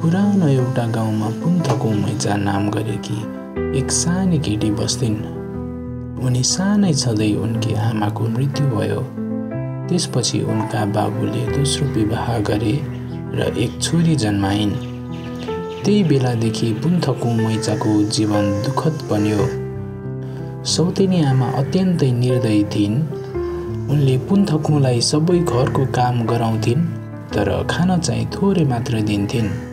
पुरानो एउटा गाउँमा पुन्थको मैचा नाम गरेकी एक सानी केटी बस्थिन्। उनी सानै छँदै उनकी आमाको मृत्यु भयो। त्यसपछि उनका बाबुले दोस्रो विवाह गरे र एक छोरी जन्माइन्। त्यही बेलादेखि पुन्थको मैचाको जीवन दुःखद बन्यो। सौतेनी आमा अत्यन्तै निर्दयी थिइन्। उनले पुन्थकोलाई सबै घरको काम गराउँथिन्, तर खान चाहिँ थोरै मात्र दिन्थिन्।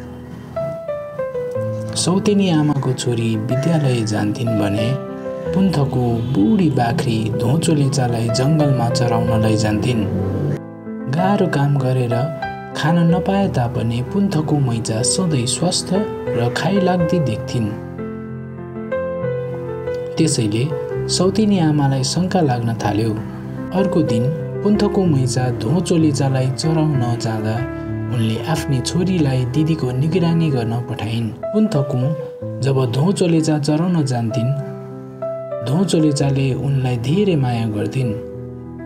सौतेनी आमाको छोरी विद्यालय जान्थिन् भने पुन्थको बुढी बाख्री धोचोलेचालाई जङ्गलमा चराउन लैजान्थिन्। गाह्रो काम गरेर खान नपाए तापनि पुन्थको मैचा सधैँ स्वस्थ र खाइलाग्दी देख्थिन्। त्यसैले सौतेनी आमालाई शङ्का लाग्न थाल्यो। अर्को दिन पुन्थको मैचा धोचोलेचालाई चराउन जाँदा उनले आफ्नी छोरीलाई दिदीको निगरानी गर्न पठाइन्। पुन्थको जब धोचोलेचा चराउन जान्थिन्, धोचोलेचाले उनलाई धेरै माया गर्थिन्,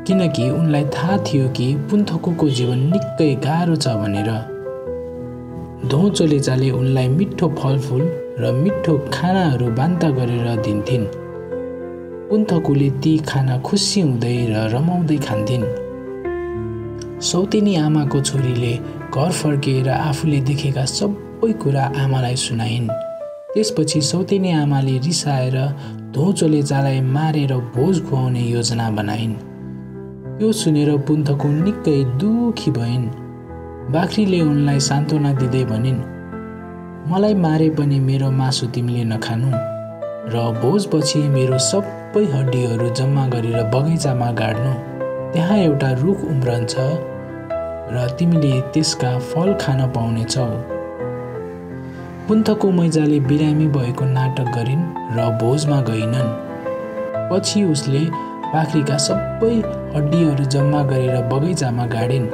किनकि उनलाई थाहा थियो कि पुन्थको जीवन निकै गाह्रो छ भनेर। धोचोलेचाले उनलाई मिठो फलफुल र मिठो खानाहरू बान्ता गरेर दिन्थिन्। पुन्थकोले ती खाना खुसी हुँदै र रमाउँदै खान्थिन्। सौतेनी आमाको छोरीले घर फर्किएर आफूले देखेका सबै कुरा आमालाई सुनाइन्। त्यसपछि सौतेनी आमाले रिसाएर धोचोलेचालाई मारेर भोज खुवाउने योजना बनाइन्। यो सुनेर पुन्थको निकै दुखी भइन्। बाख्रीले उनलाई सान्त्वना दिँदै भनिन्, मलाई मारे पनि मेरो मासु तिमीले नखानु र भोजपछि मेरो सबै हड्डीहरू जम्मा गरेर बगैँचामा गाड्नु। त्यहाँ एउटा रुख उम्रन्छ र तिमीले त्यसका फल खान पाउनेछौ। पुन्थको मैचाले बिरामी भएको नाटक गरिन् र भोजमा गइनन्। पछि उसले बाख्रीका सबै हड्डीहरू जम्मा गरेर बगैँचामा गाडिन्।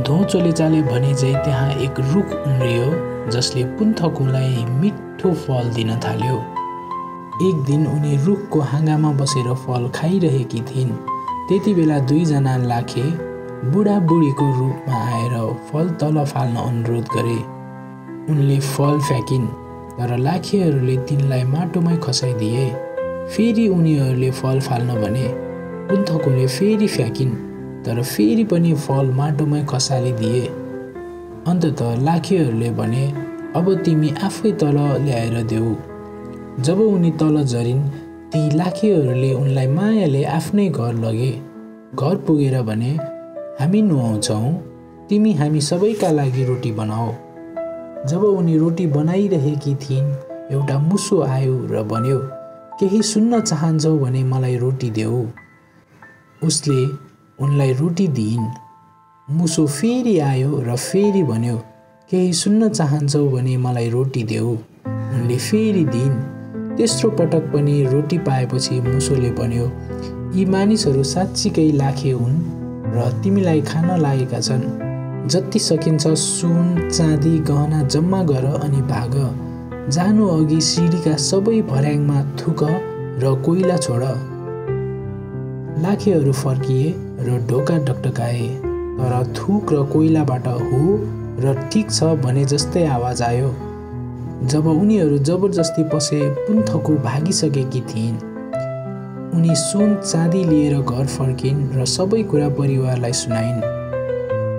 धोचोलेचाले भने झै त्यहाँ एक रुख उम्रियो जसले पुन्थकोलाई मिठो फल दिन थाल्यो। एक दिन उनी रुखको हाँगामा बसेर फल खाइरहेकी थिइन्। त्यति बेला दुईजना लाखे बुढाबुढीको रूपमा आएर फल तल फाल्न अनुरोध गरे। उनले फल फ्याँकिन्, तर लाखेहरूले तिनलाई माटोमै खसाइदिए। फेरि उनीहरूले फल फाल्न भने पुन्थकोले फेरि फ्याँकिन्, तर फेरि पनि फल माटोमै खसालिदिए। अन्ततः लाखेहरूले भने, अब तिमी आफै तल ल्याएर देऊ। जब उनी तल झरिन्, ती लाखेहरूले उनलाई मायाले आफ्नै घर लगे। घर पुगेर भने, हामी नुहाउँछौँ, तिमी हामी सबैका लागि रोटी बनाऊ। जब उनी रोटी बनाइरहेकी थिइन्, एउटा मुसो आयो र भन्यो, केही सुन्न चाहन्छौ भने मलाई रोटी देऊ। उसले उनलाई रोटी दिइन्। मुसो फेरि आयो र फेरि भन्यो, केही सुन्न चाहन्छौ भने मलाई रोटी देऊ। उनले फेरि दिइन्। तेस्रो पटक पनि रोटी पाएपछि मुसोले भन्यो, यी मानिसहरू साँच्चीकै लाखे हुन् र तिमीलाई खान लागेका छन्। जति सकिन्छ सुन चाँदी गहना जम्मा गर अनि भाग। जानु अघि सिडीका सबै भर्याङमा थुक र कोइला छोड। लाखेहरू फर्किए र ढोका ढकढकाए, तर थुक र कोइलाबाट हो र ठिक छ भने जस्तै आवाज आयो। जब उनीहरू जबरजस्ती पसे, पुन्थको भागिसकेकी थिइन्। उनी सुन चाँदी लिएर घर फर्किन् र सबै कुरा परिवारलाई सुनाइन्।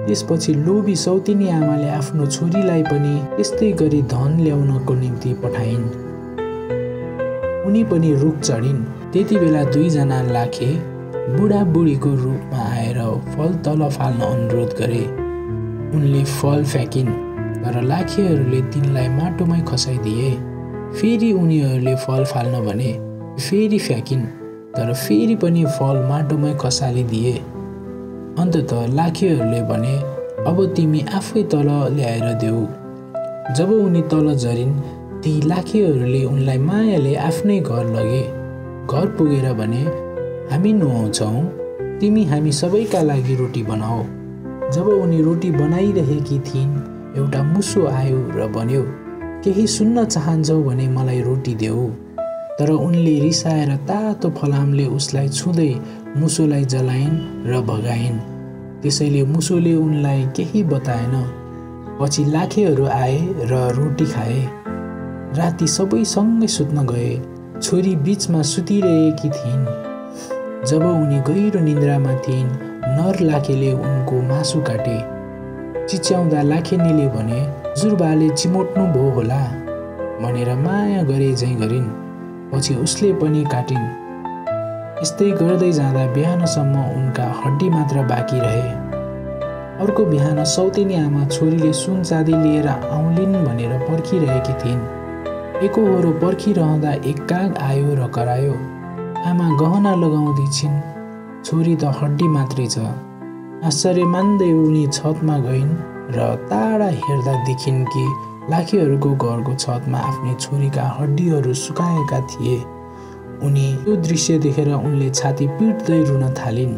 त्यसपछि लोभी सौतेनी आमाले आफ्नो छोरीलाई पनि त्यस्तै गरी धन ल्याउनको निम्ति पठाइन्। उनी पनि रुख चढिन्। त्यति बेला दुईजना लाखे बुढाबुढीको रूपमा आएर फल तल फाल्न अनुरोध गरे। उनले फल फ्याँकिन्, तर लाखेहरूले तिनलाई माटोमै खसाइदिए। फेरि उनीहरूले फल फाल्न भने फेरि फ्याँकिन्, तर फेरि पनि फल माटोमै खसालिदिए। अन्ततः लाखेहरूले भने, अब तिमी आफै तल ल्याएर देऊ। जब उनी तल झरिन्, ती लाखेहरूले उनलाई मायाले आफ्नै घर लगे। घर पुगेर भने, हामी नुहाउँछौँ, तिमी हामी सबैका लागि रोटी बनाऊ। जब उनी रोटी बनाइरहेकी थिइन्, एउटा मुसो आयो र भन्यो, केही सुन्न चाहन्छौ भने मलाई रोटी देऊ। तर उनले रिसाएर तातो फलामले उसलाई छुँदै मुसोलाई जलाइन् र भगाइन्। त्यसैले मुसोले उनलाई केही बताएन। पछि लाखेहरू आए र रोटी खाए। राति सबै सँगै सुत्न गए। छोरी बीचमा सुतिरहेकी थिइन्। जब उनी गहिरो निन्द्रामा थिइन्, नर लाखेले उनको मासु काटे। चिच्याउँदा लाखेनीले भने, हजुरबाले चिमोट्नु भयो होला भनेर माया गरे झैँ गरिन्। पछि उसले पनि काटिन्। यस्तै गर्दै जाँदा बिहानसम्म उनका हड्डी मात्र बाँकी रहे। अर्को बिहान सौतेनी आमा छोरीले सुन चाँदी लिएर आउलिन् भनेर पर्खिरहेकी थिइन्। एकहोरो पर्खिरहँदा एक काग आयो र करायो, आमा गहना लगाउँदै छिन्, छोरी त हड्डी मात्रै छ। आश्चर्य मान्दै उनी छतमा गइन् र टाढा हेर्दा देखिन् कि लाखेहरूको घरको छतमा आफ्नै छोरीका हड्डीहरू सुकाएका थिए। उनी त्यो दृश्य देखेर उनले छाती पिट्दै रुन थालिन्।